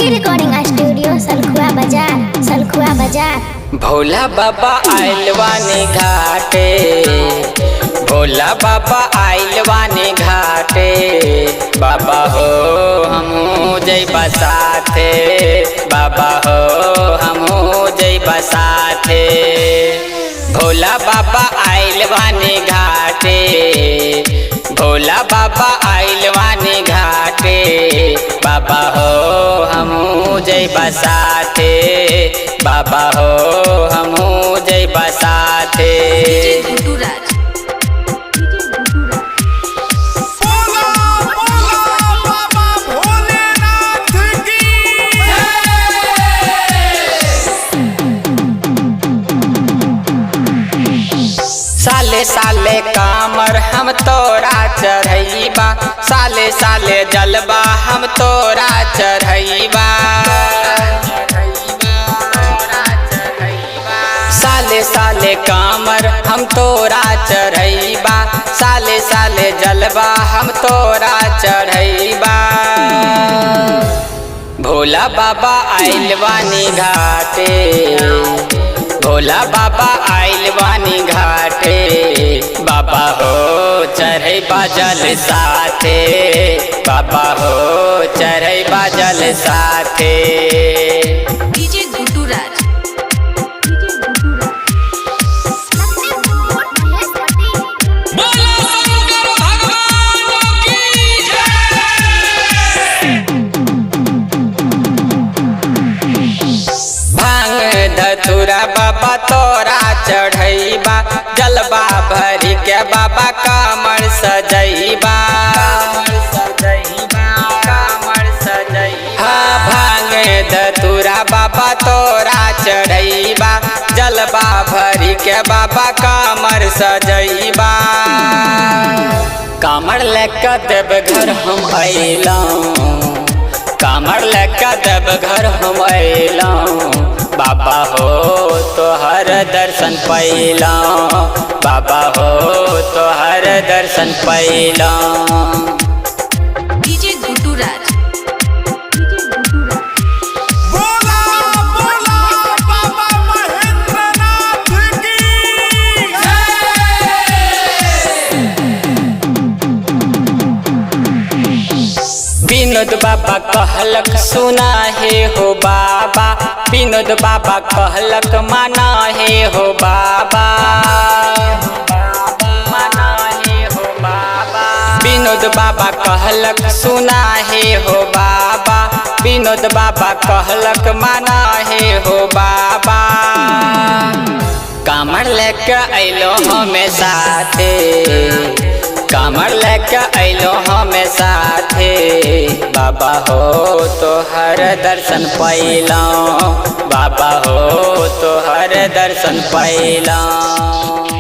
Recording studio, Salkhua बाजार, सलखुआ बाजार। भोला बाबा आइल बानी घाटे, भोला बाबा आइल बानी घाटे। बाबा हो हमहू जइबा साथे, बाबा हो हमहू जइबा साथे। भोला बाबा आइल बानी घाटे, भोला बाबा आइल बानी घाटे। बाबा हो हमहू जइबा साथे, बाबा हो हमहू जइबा साथे। गुड्डू राज। बोला बोला बाबा भोलेनाथ की। साले साले कामर हम तोरा चढ़ैबा, साले साले जलवा हम तोरा चढ़ैबा। साले साले कामर हम तोरा चढ़ैबा, साले साले जलवा हम तोरा चढ़ैबा। भोला बाबा आइल बानी घाटे, भोला बाबा आइल बानी घाटे। बाबा हो चढ़ैबा जल साथे, बाबा हो चढ़ैबा जल साथे। डीजे गुड्डू राज। बोला शंकर भगवान की जय। भांग धतुरा बाबा तोरा चढ़ैबा, जलवा भरी के बाबा कामर सजैबा। हाँ भांग धतुरा बाबा तोरा चढ़ैबा, जलवा भरी के बाबा कामर सजैबा। कामर लेके देव घर हम अइलौं, कामर लेके देव घर हम अइलौं। बाबा हो तोहर दर्शन पैलौं, बाबा हो तोहर दर्शन पैलौं। डीजे गुड्डू राज। बोला बोला बाबा महेंद्रनाथ की जय। विनोद बाबा कहलक सुना हे हो बाबा, विनोद बाबा कहलक माना हे हो बाबा। विनोद बाबा कहलक सुना हे हो बाबा, विनोद बाबा कहलक माना हे हो बाबा। कामर लेके अइलो हमें साथे, कामर लेके अइलो हमें साथे। बाबा हो तोहर दर्शन पैलौं, बाबा हो तोहर दर्शन पैलौं।